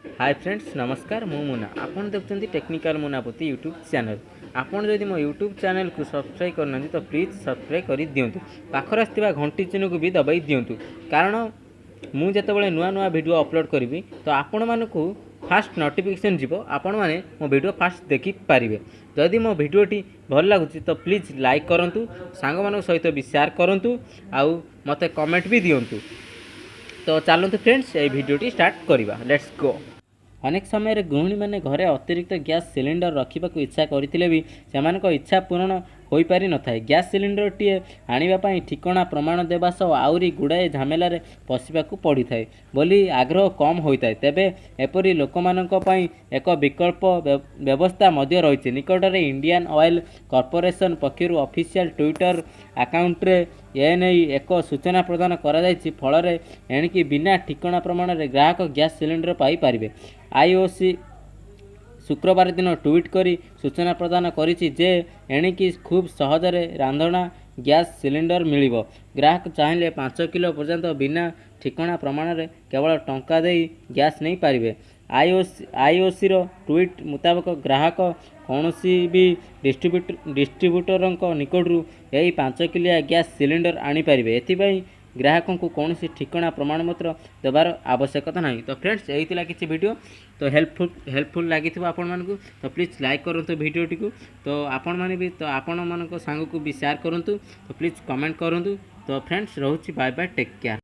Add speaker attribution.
Speaker 1: High friends, ନମସ୍କାର। ମୁଁ ମୁନା, ଆପଣ ଦେଖୁଛନ୍ତି ଟେକ୍ନିକାଲ ମୁନାପତି ୟୁଟ୍ୟୁବ୍ ଚ୍ୟାନେଲ୍। ଆପଣ ଯଦି ମୋ ୟୁଟ୍ୟୁବ୍ ଚ୍ୟାନେଲ୍କୁ ସବସ୍କ୍ରାଇବ୍ କରିନାହାନ୍ତି, ତ ପ୍ଲିଜ୍ ସବସ୍କ୍ରାଇବ୍ କରିଦିଅନ୍ତୁ। ପାଖରେ ଆସିଥିବା ଘଣ୍ଟି ଚିହ୍ନକୁ ବି ଦବାଇ ଦିଅନ୍ତୁ, କାରଣ ମୁଁ ଯେତେବେଳେ ନୂଆ ନୂଆ ଭିଡ଼ିଓ ଅପଲୋଡ଼ କରିବି, ତ ଆପଣମାନଙ୍କୁ ଫାଷ୍ଟ ନୋଟିଫିକେସନ୍ ଯିବ, ଆପଣମାନେ ମୋ ଭିଡ଼ିଓ ଫାଷ୍ଟ ଦେଖିପାରିବେ। ଯଦି ମୋ ଭିଡ଼ିଓଟି ଭଲ ଲାଗୁଛି, ତ ପ୍ଲିଜ୍ ଲାଇକ୍ କରନ୍ତୁ, ସାଙ୍ଗମାନଙ୍କ ସହିତ ବି ସେୟାର କରନ୍ତୁ ଆଉ ମୋତେ କମେଣ୍ଟ ବି ଦିଅନ୍ତୁ। ତ ଚାଲନ୍ତୁ ଫ୍ରେଣ୍ଡସ୍, ଏଇ ଭିଡ଼ିଓଟି ଷ୍ଟାର୍ଟ କରିବା। Let's go. ଅନେକ ସମୟରେ ଗୃହିଣୀମାନେ ଘରେ ଅତିରିକ୍ତ ଗ୍ୟାସ୍ ସିଲିଣ୍ଡର ରଖିବାକୁ ଇଚ୍ଛା କରିଥିଲେ ବି ସେମାନଙ୍କ ଇଚ୍ଛା ପୂରଣ ହୋଇପାରିନଥାଏ। ଗ୍ୟାସ୍ ସିଲିଣ୍ଡରଟିଏ ଆଣିବା ପାଇଁ ଠିକଣା ପ୍ରମାଣ ଦେବା ସହ ଆହୁରି ଗୁଡ଼ାଏ ଝାମେଲାରେ ପଶିବାକୁ ପଡ଼ିଥାଏ ବୋଲି ଆଗ୍ରହ କମ୍ ହୋଇଥାଏ। ତେବେ ଏପରି ଲୋକମାନଙ୍କ ପାଇଁ ଏକ ବିକଳ୍ପ ବ୍ୟବସ୍ଥା ମଧ୍ୟ ରହିଛି। ନିକଟରେ ଇଣ୍ଡିଆନ୍ ଅଏଲ୍ କର୍ପୋରେସନ୍ ପକ୍ଷରୁ ଅଫିସିଆଲ୍ ଟ୍ୱିଟର ଆକାଉଣ୍ଟରେ ଏନେଇ ଏକ ସୂଚନା ପ୍ରଦାନ କରାଯାଇଛି। ଫଳରେ ଏଣିକି ବିନା ଠିକଣା ପ୍ରମାଣରେ ଗ୍ରାହକ ଗ୍ୟାସ୍ ସିଲିଣ୍ଡର ପାଇପାରିବେ। ଆଇଓସି ଶୁକ୍ରବାର ଦିନ ଟ୍ୱିଟ୍ କରି ସୂଚନା ପ୍ରଦାନ କରିଛି ଯେ ଏଣିକି ଖୁବ୍ ସହଜରେ ରାନ୍ଧଣା ଗ୍ୟାସ୍ ସିଲିଣ୍ଡର ମିଳିବ। ଗ୍ରାହକ ଚାହିଁଲେ 5 କିଲୋ ପର୍ଯ୍ୟନ୍ତ ବିନା ଠିକଣା ପ୍ରମାଣରେ କେବଳ ଟଙ୍କା ଦେଇ ଗ୍ୟାସ୍ ନେଇପାରିବେ। ଆଇଓସିର ଟ୍ୱିଟ୍ ମୁତାବକ, ଗ୍ରାହକ କୌଣସି ବି ଡିଷ୍ଟ୍ରିବ୍ୟୁଟରଙ୍କ ନିକଟରୁ ଏହି 5 କିଲିଆ ଗ୍ୟାସ୍ ସିଲିଣ୍ଡର ଆଣିପାରିବେ। ଏଥିପାଇଁ ଗ୍ରାହକଙ୍କୁ କୌଣସି ଠିକଣା ପ୍ରମାଣପତ୍ର ଦେବାର ଆବଶ୍ୟକତା ନାହିଁ। ତ ଫ୍ରେଣ୍ଡସ୍, ଏଇ ଥିଲା କିଛି ଭିଡ଼ିଓ। ତ ହେଲ୍ପଫୁଲ୍ ଲାଗିଥିବ ଆପଣମାନଙ୍କୁ, ତ ପ୍ଲିଜ୍ ଲାଇକ୍ କରନ୍ତୁ ଭିଡ଼ିଓଟିକୁ। ତ ଆପଣମାନେ ବି ତ ଆପଣମାନଙ୍କ ସାଙ୍ଗକୁ ବି ସେୟାର କରନ୍ତୁ। ତ ପ୍ଲିଜ୍ କମେଣ୍ଟ କରନ୍ତୁ। ତ ଫ୍ରେଣ୍ଡସ୍, ରହୁଛି। Bye bye, take care.